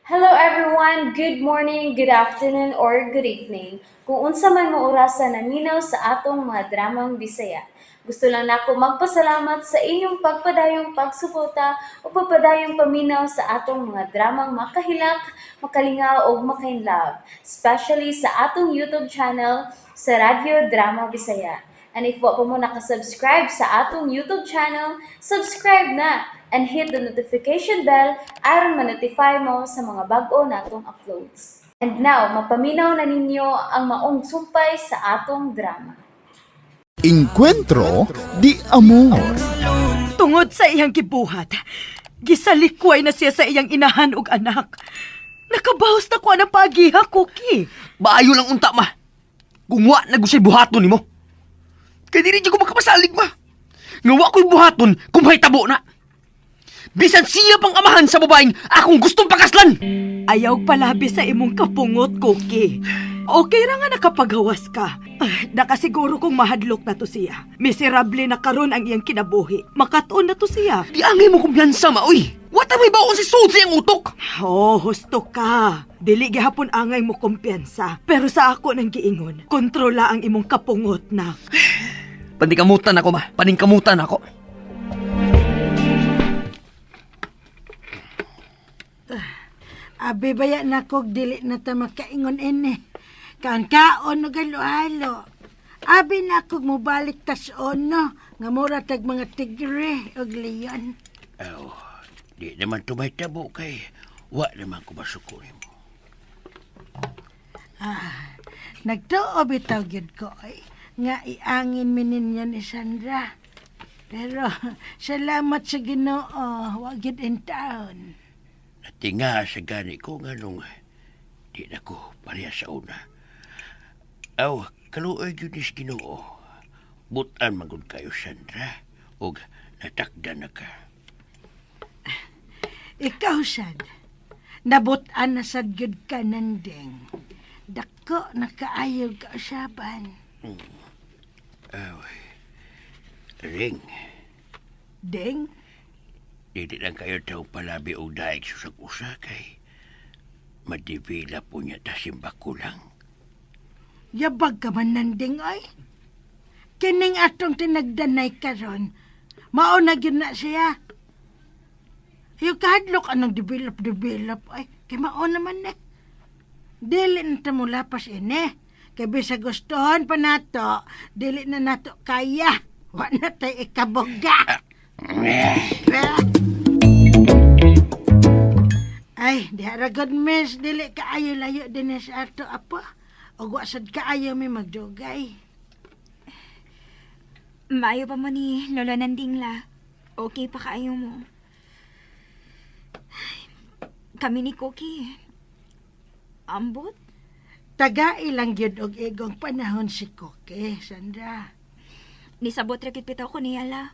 Hello everyone! Good morning, good afternoon, or good evening. Kung unsa man mo orasa naminaw sa atong mga dramang Bisaya. Gusto lang nako magpasalamat sa inyong pagpadayong pagsuporta o pagpadayong paminaw sa atong mga dramang makahilak, makalingaw ug makainlove, especially sa atong YouTube channel sa Radyo Drama Bisaya. And if wa pa mo nakasubscribe sa atong YouTube channel, subscribe na and hit the notification bell aron ma-notify mo sa mga bag-o natong uploads. And now, mapaminaw na ninyo ang maong sumpay sa atong drama. Encuentro de Amor. Tungod sa iyang gibuhat, gisalikway na siya sa iyang inahan ug anak. Nakabawas na ko ang pagiha, Cookie. Maayo lang unta, ma. Kung wa na gusay buhaton nimo. Kay dili jud ko makapasalig, ma. Nga wa ko'y buhaton kung may tabo na. Bisan siya pang amahan sa babaeng akong gustong pakaslan. Ayaw palabi sa imong kapungot, Cookie. Okay ra nga nakapaghawas ka. Ah, nakasiguro kong mahadlok na to siya. Miserable na karon ang iyang kinabuhi. Makatuon na to siya. Di angay mo kumpiyansa, ma, uy. Wa ta may baon si sud sa iyang utok. Oh, husto ka. Dili gihapon angay mo kumpiyansa. Pero sa ako nang giingon, kontrola ang imong kapungot na. Paningkamutan ako, ma. Paningkamutan ako. Abi baya na kog dili na ta makaingon ini. Kaon kaon og halo-halo. Abi na kog mobalik tas ono nga mura tag mga tigre og leon. Aw, di naman tumaytabo kay wa naman ko masuko nimo. Nagtuo bitaw gyud ko ay nga iangin mi ninyo ni Sandra. Pero salamat sa Ginoo, wa gyud in town. Natinga sa gani ko nganong di na ko pareha sa una. Aw, kaluoy gyud ni sa Ginoo. Butan magud kayo, Sandra, ug natakda na ka. Ikaw sad, nabutan na sad gyud ka nanding. Dako na kaayo kausaban. Aw, ring, Ding, dili lang kayo taong palabi og daig sa usa kay madivila po niya ta simbako lang. Yabag ka man nanding ay. Kining atong tinagdanay karon, mao na gyud na siya. Ayaw kahadlok anong develop-develop ay, kay mao naman eh. Dili na ta mulapas ini. Kay bisag gustohon pa nato, dili na nato kaya. Wa na tay ikabuga. Ay, di ra gud miss, dili kaayo layo din sa ato apo. Ug wa sad kaayo mi magdugay. Maayo pa mo ni Lolo Nanding la. Okay pa kaayo mo. Ay, kami ni Cookie. Ambot? Tagai lang gyud og igong panahon si Cookie, Sandra. Nisabot ra gyud bitaw ko niya la.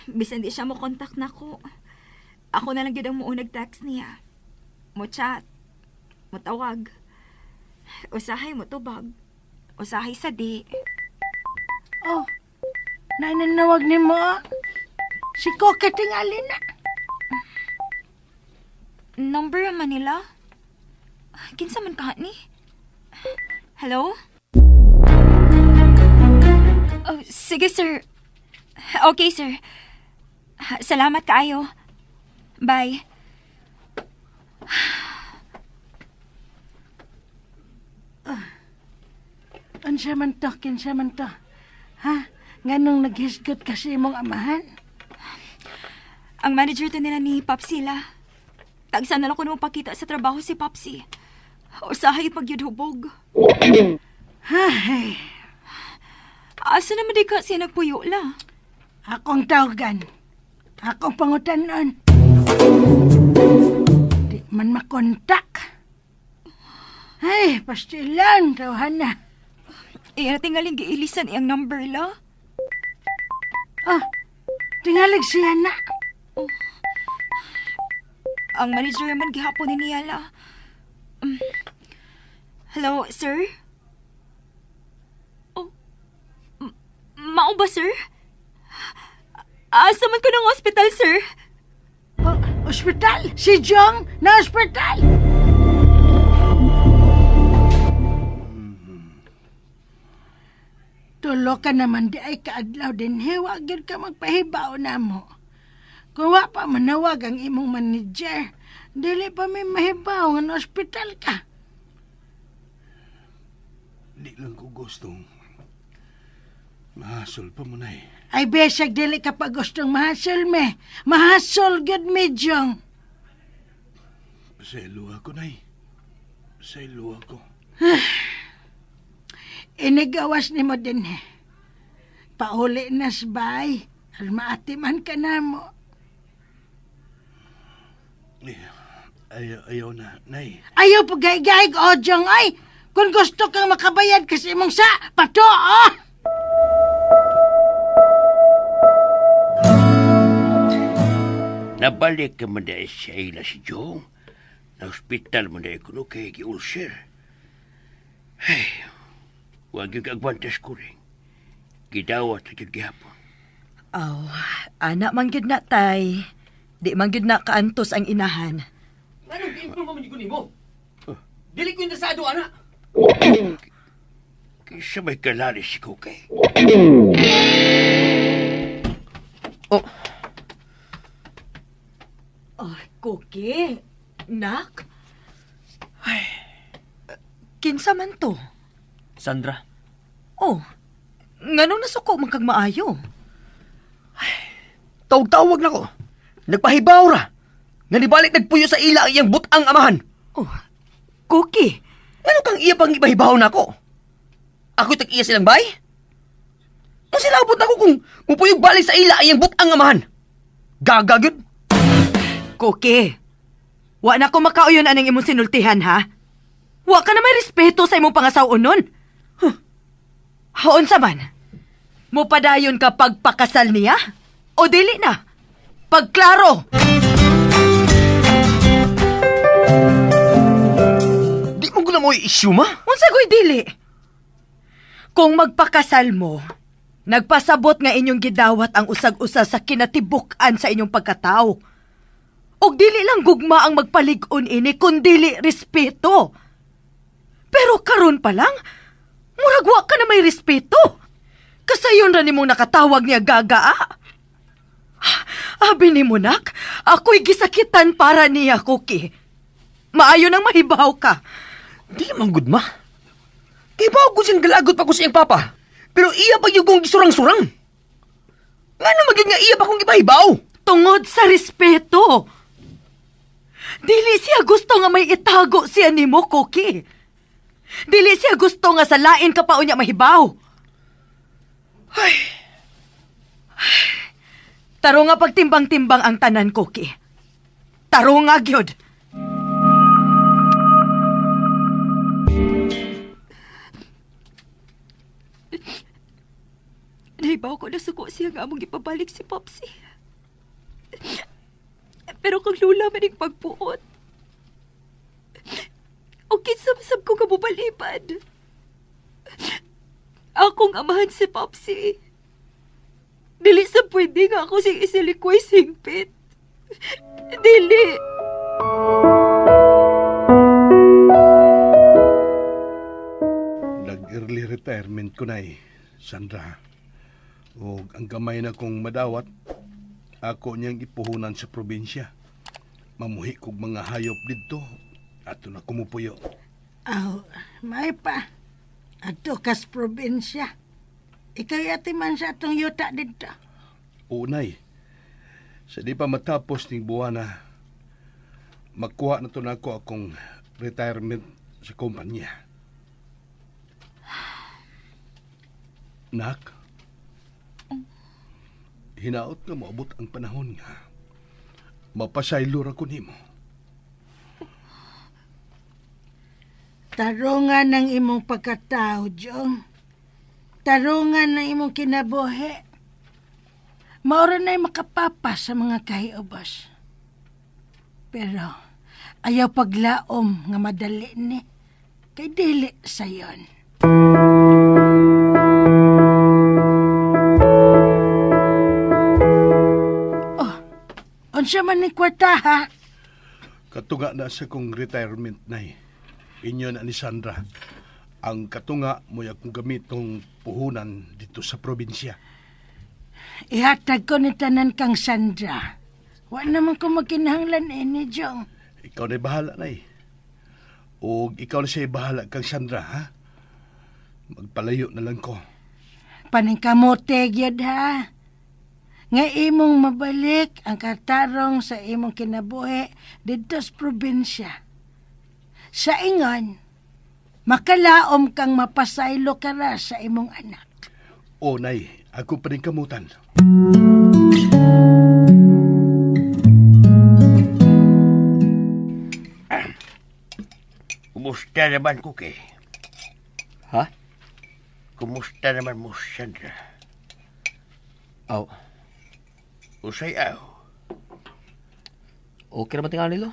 Bisan di siya mo contact nako. Ako na lang gyud ang muunag text niya. Mo chat. Mo tawag. Usahay mo tubag. Usahay sa di. Oh, nananawag nimo ah. Si Cookie tingali na. Number Manila? Kinsa man ka ni? Hello? Oh, sige sir. Okay sir. Salamat kaayo. Bye. Unsa man to, kinsa man to? Ha? Nganong naghisgot kasi imong amahan? Ang manager to nila ni Popsy la. Tagsa na lang ko nung pakita sa trabaho si Popsy. Usahay pagyudhubog. Hay, Asa naman di ka siya nagpuyo la? akong tawagan. Akong pangutanon. Di man makontak. Ay, pastilan, tawhan na. Iya tingaling giilisan iyang number la. Ah, tingalig siya na. Ang manager man gihapon ni niya la. Hello, sir? Oh, mao ba, sir? Asa man ko ng hospital, sir? Oh, Ospital? Si Jong na ospital? Tulo ka naman di ay kaadlaw din. Hiwa gyud ka magpahibaw na mo. Kung wa pa manawag ang imong manager, dili pa may mahibaw nga na ospital ka. Di lang ko gustong mahasol pa mo na eh. Ay besag dili ka pa gustong mahasol me. Mahasol gyud me, Jong. Pasaylo ako, Nay. Pasaylo ako. Inigawas nimo din eh. Pauli na bay. Maatiman ka na mo. Eh, ayaw, ayaw na, Nay. Ayaw pagay-gay o Jong ay. Kung gusto kang makabayad kasi imong sa, pato oh! Nabalik ka man dahil sa ila si Jong. Na ospital man dahil kuno kay gi-ulcer. Hey, wag yung kaagwantas ko rin. Gidawat sa yun gihapon. Aw, ana man gyud na tay. Di man gyud na kaantos ang inahan. Anong gi-inform mo ko nimo? Dili ko interesado ana. Kaysa may kalari si Kukay. Oh, Oh, Cookie. Nak. Ay. Kinsa man to? Sandra. Oh, nganong nasuko man kag maayo? Tawag-tawag na ko. Nagpahibaw ra. Nga nibalik nagpuyo sa ila ang iyang butang amahan. Oh, Cookie. Ngano kang iya pang ipahibaw na ako? Ako'y tag-iya silang bay? Kung sila abot ako kung mupuyog balik sa ila ang iyang butang amahan. Gaga gyud. Cookie. Wa na ko makauyon aning imong sinultihan, ha? Wa ka na may respeto sa imong pangasaw-unon. Huh. Haon sa man? Mupadayon ka pagpakasal niya? O dili na? Pagklaro! Di mo guna mo i-issue ma? Unsa goy dili? Kung magpakasal mo, nagpasabot nga inyong gidawat ang usag-usa sa kinatibuk-an sa inyong pagkatao. Og dili lang gugma ang magpalig-on ini kundili respeto. Pero karon pa lang, murag wa ka na may respeto. Kasayon ra nimong nakatawag niya gagaa. Abi ni mo nak, ako'y gisakitan para niya, Cookie. Maayo nang mahibaw ka. Di man gud ma. Kay ba ko siyang galagot pa ko sa iyang papa. Pero iya pa yung kong gisurang-surang. Ngano magyud nga iya pa kong ipahibaw? Tungod sa respeto. Dili siya gusto nga may itago siya nimo, Cookie. Dili siya gusto nga sa lain ka pa unya mahibaw. Ay, Taro nga pagtimbang-timbang ang tanan, Cookie. Taro nga gyud. Nahibaw ko na suko siya nga among ipabalik si Popsy. Pero kang lula man ang pagpuot. O kinsa masab ko nga mubalibad. Akong amahan si Popsy. Dili sa pwede nga ako sing isilikoy singpit. Dili. Nag-early retirement ko na eh, Sandra. O ang gamay na kong madawat, ako niyang ipuhunan sa probinsya. Mamuhi kog mga hayop didto, ato na kumupuyo. Aw, may pa. Ato kas probinsya. Ikaw yati man sa atong yuta dito. Unay, sa di pa matapos ning buwana, makuha na to nako akong retirement sa kumpanya. Nak, hinaot nga moabot ang panahon nga. Mapasaylo ra ko nimo. Tarungan ng imong pagkatao, Jong. Tarungan ng imong kinabuhi. Maura na'y makapapa sa mga kahiubos. Pero ayaw paglaom nga madali ni. Kay dili sayon. Oh, Unsa man ni kwarta ha? Katunga na sa kong retirement, Nay. Inyo na ni Sandra. Ang katunga mo'y akong gamitong puhunan dito sa probinsya. Ihatag ko ni tanan kang Sandra. Wa naman ko magkinahanglan ini, Jong. Ikaw na bahala, Nay. O ikaw na siya bahala kang Sandra, ha? Magpalayo na lang ko. Paningkamote gyud ha. Nga imong mabalik ang katarong sa imong kinabuhi didto sa probinsya. Sa ingon, makalaom kang mapasaylo ka ra sa imong anak. O, Nay, ako pa rin kamutan. Kumusta naman, Cookie? Ha? Kumusta naman mo, Sandra? Aw. Usay aw. Okay naman tingali lo.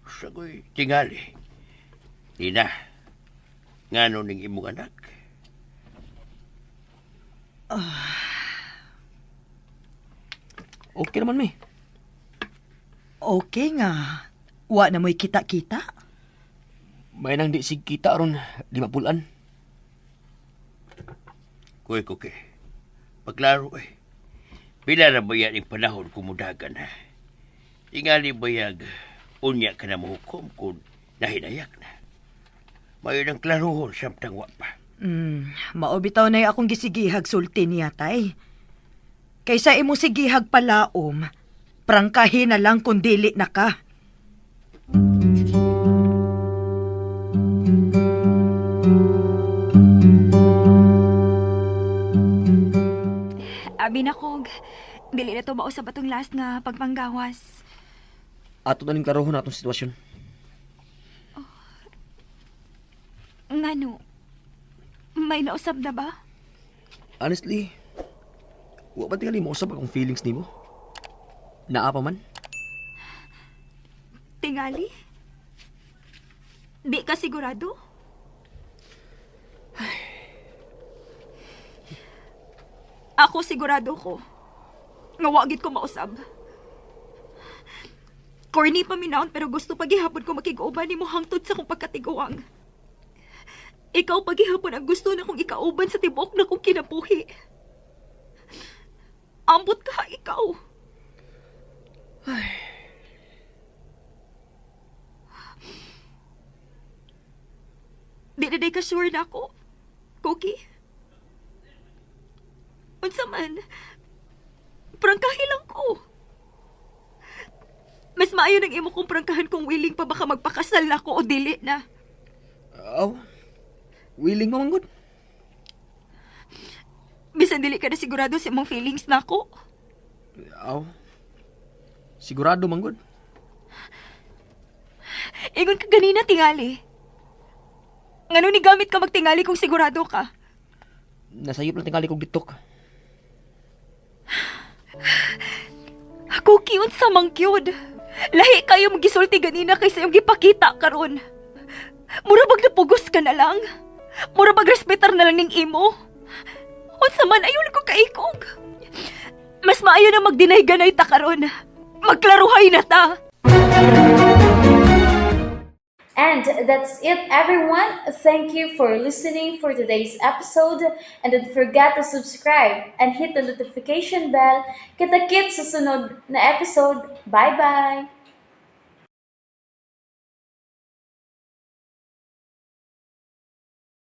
Sagoy, tingali. Tina, ngano ning imong anak? Okay naman mi. Okay nga. Wa na mo'y kita-kita. May nang di sig kita ron di mapulan. Kuy, Cookie, pagklaro eh. Pila na ba yan ang panahon kumudagan ha? Tingali bayag, unya ka na mahukom kung nahinayak na. Mayon ang klaruhon samtang wa pa. Mao bitaw na akong gisigihag sulti niya, tay. Kaysa imo sigihag palaom, prangkahin na lang kung dili na ka. Abi na kog, dili na to mausab atong last nga pagpanggawas. Ato na ning klaruhon atong sitwasyon. Ngano? May nausab na ba? Honestly, wa pa tingali mo usab akong feelings nimo. Naa pa man. Tingali? Di ka sigurado? Ako sigurado ko. Nga wa gid ko mausab. Corny pa minaon pero gusto pagihapon ko makig-uban nimo hangtod sa kong pagkatiguang. Ikaw pagihapon ang gusto na kong ikauban sa tibuok na kong kinabuhi. Ambot ka, ikaw. Di na day ka sure na ako. Cookie. Unsa man, prangkahi lang ko. Mas maayo nang imo kong prangkahan kung willing pa baka magpakasal na ako o dili na. Aw. Willing mo man gud. Bisan dili ka na sigurado sa imong feelings na ako. Aw. Sigurado man gud. Ingon ka ganina tingali. Ngano ni gamit ka magtingali kung sigurado ka? Nasayop lang tingali kog ditok. Cookie, unsa mang cute. Lahi kayo magisulti ganina kaysa iyong gipakita karon. Mura bag napugos ka na lang. Mura bag respetar na lang ning imo. Unsa man ayon ko kaikog. Mas maayo na magdinay-ganay ta karon. Magklaruhay na ta. And that's it, everyone. Thank you for listening for today's episode. And don't forget to subscribe and hit the notification bell. Kita-kits sa sunod na episode. Bye-bye!